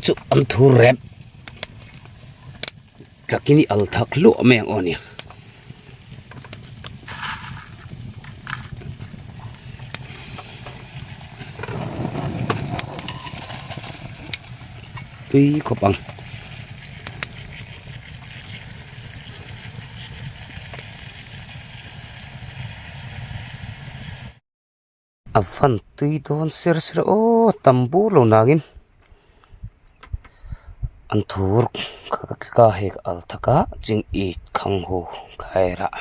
chu an thur rep tlakin i al thak hluah mai ang aw nia. Tui khawp ang. A van tui dawn ser ser aw tam bur lo nangin an thur ka hek al thak a ching it khang hu khairah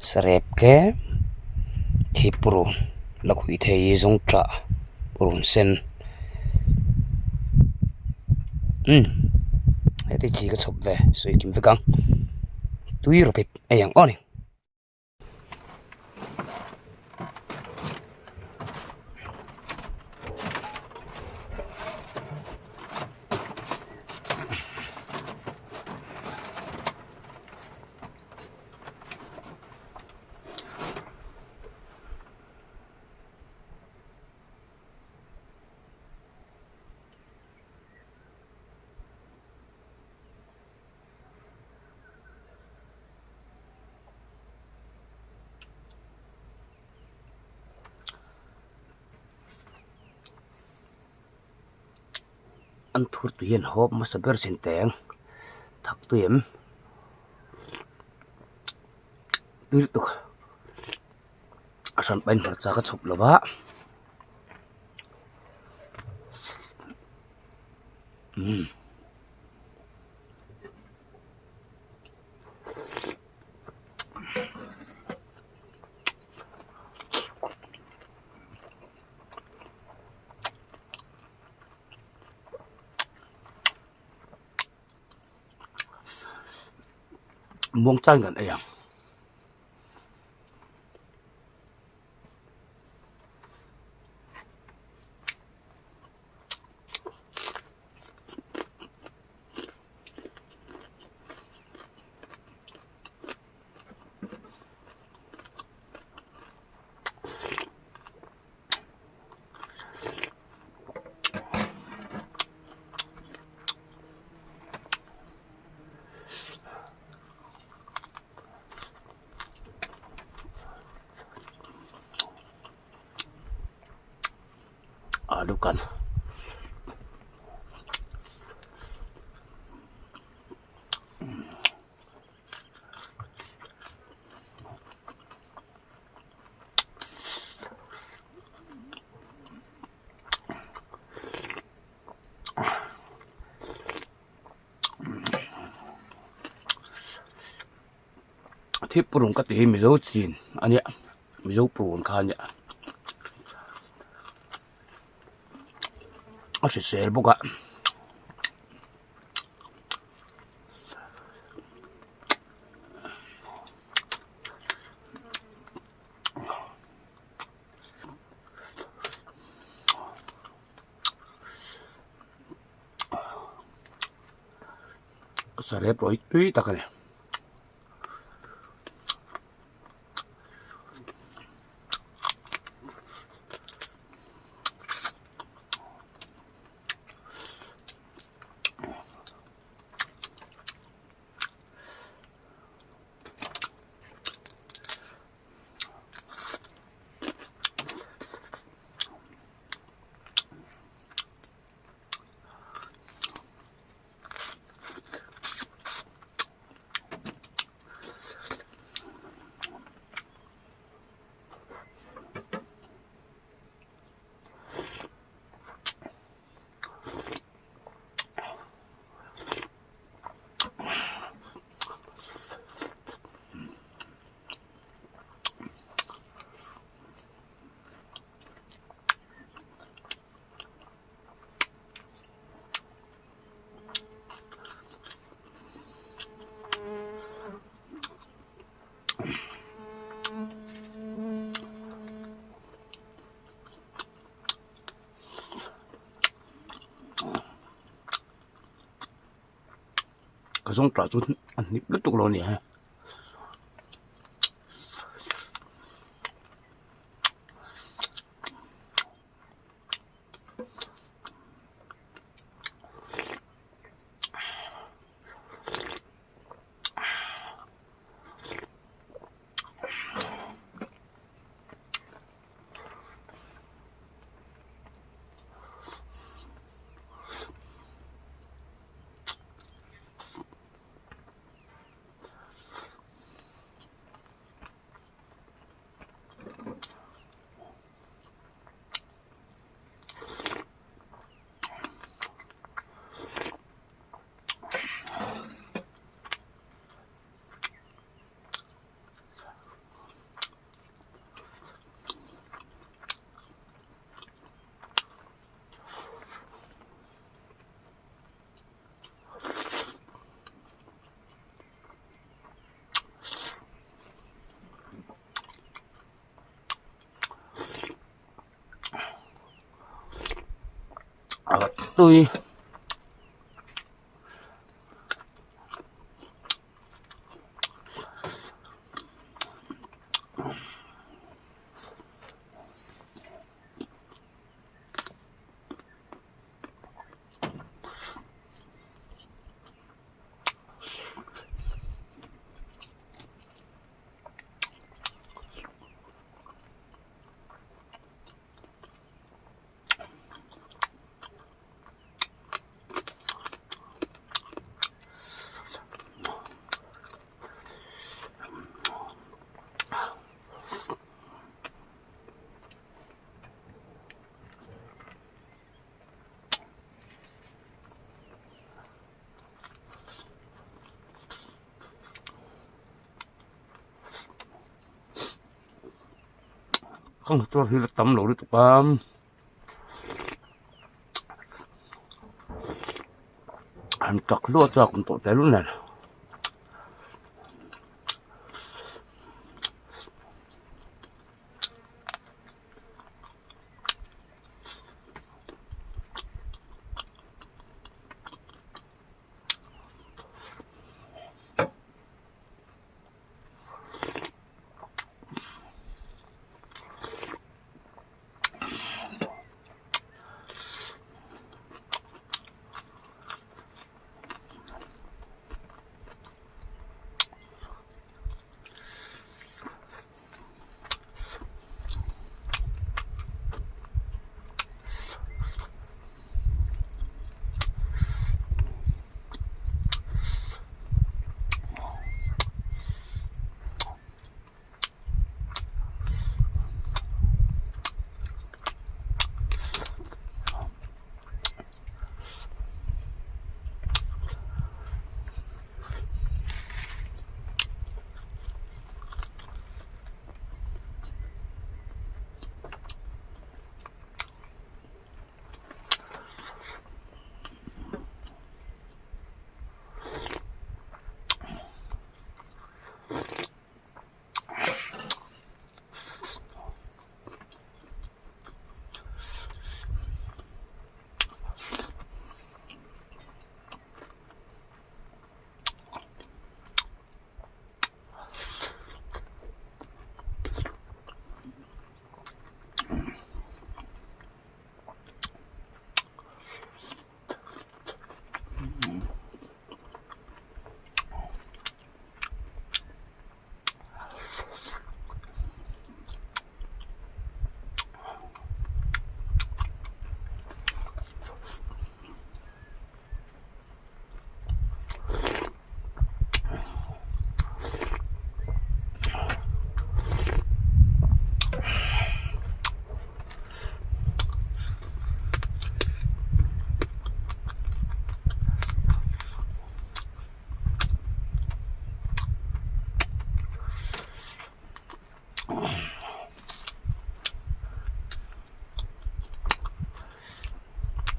sarep tlem thi purun lakhuih thei zawng tah purun sen umm heti chi ka chhawp ve sawi kim vek ang tui rawpip a ang aw ni. An thur tui hian hawp hmasa ber chin teng thak tui em tui lutuk a hran pahin hmarcha ka chhawp lova. Umm. Muang chang kan ei ang. Alu kan. Thip purun ka tih hi mizo chin a nia mizo purun kha a nia a hrisel bawk a. Sarep pawh hi tui tak a ni. Ka zawng tah chu a hnip lutuk lo a ni e. tui. Khang chuan hi la tam lo lutuk a. Han tak luah chak awm tawh tehlul nen.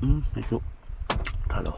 Umm hei chu tha lo.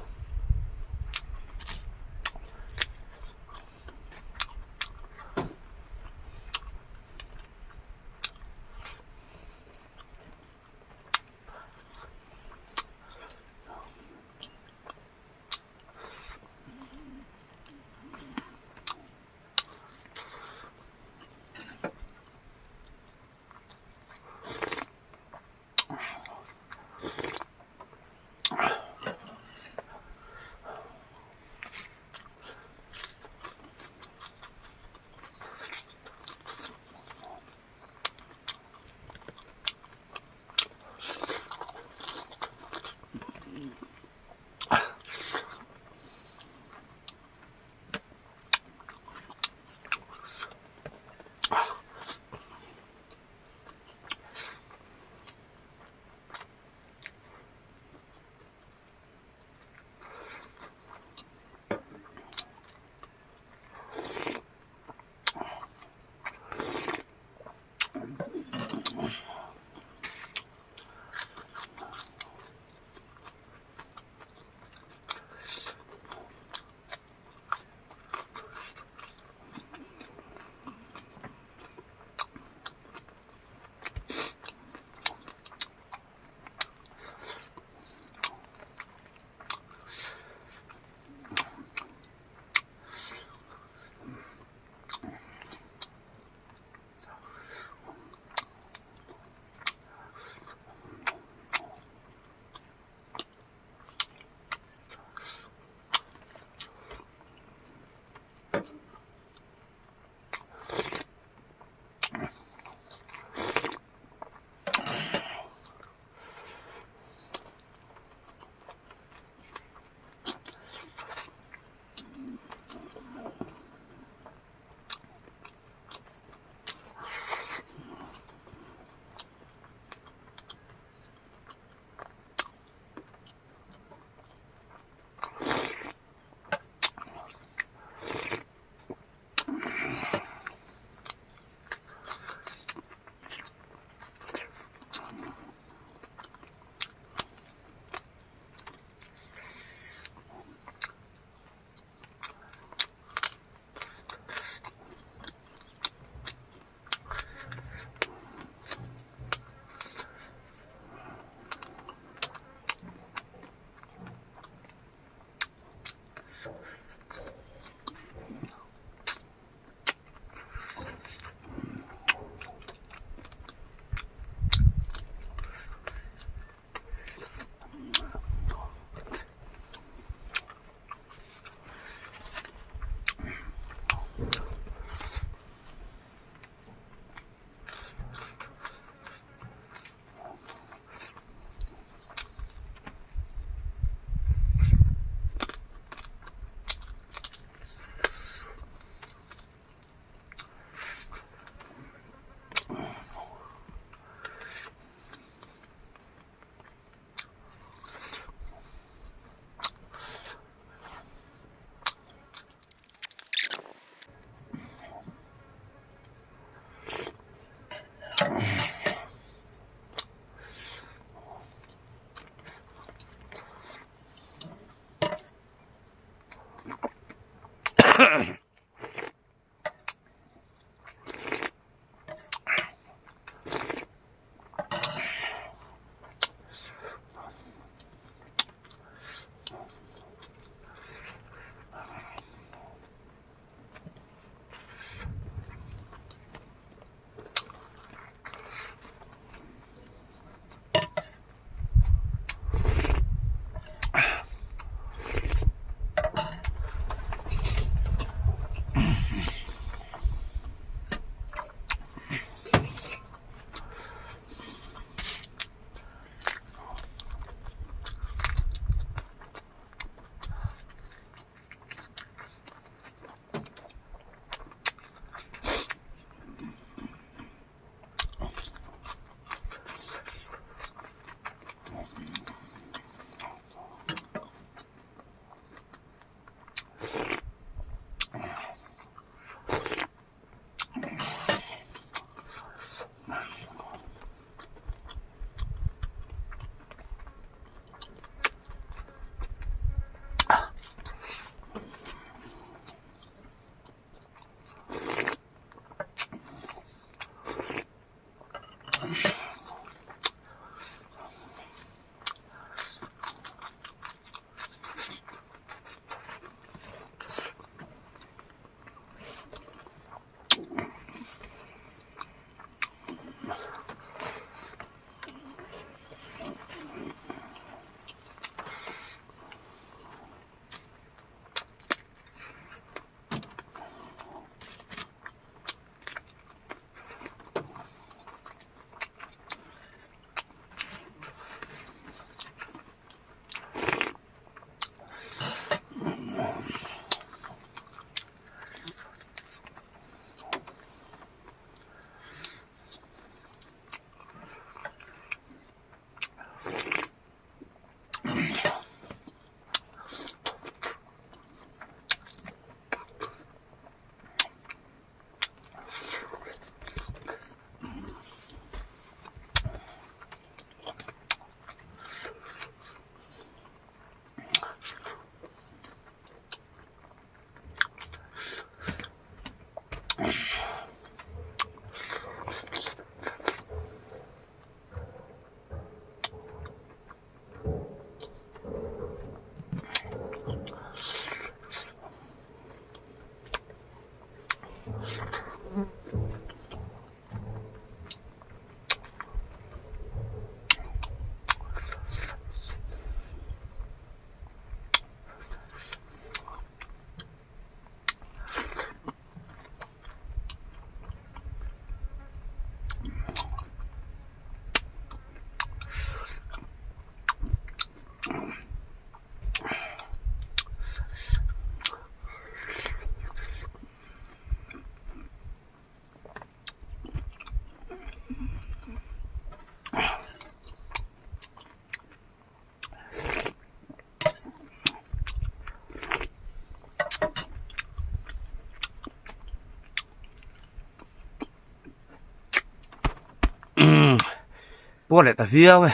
Puar leh ta viau e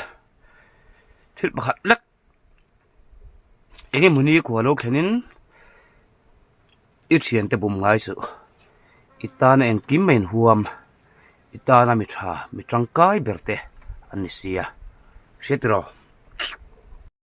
thil pakhat lek eng emawni kua lo thlenin i thiante bum ngai chu i tana engkim a inhuam i tana mi tha mi tangkai ber te an ni si a hriat tiraw.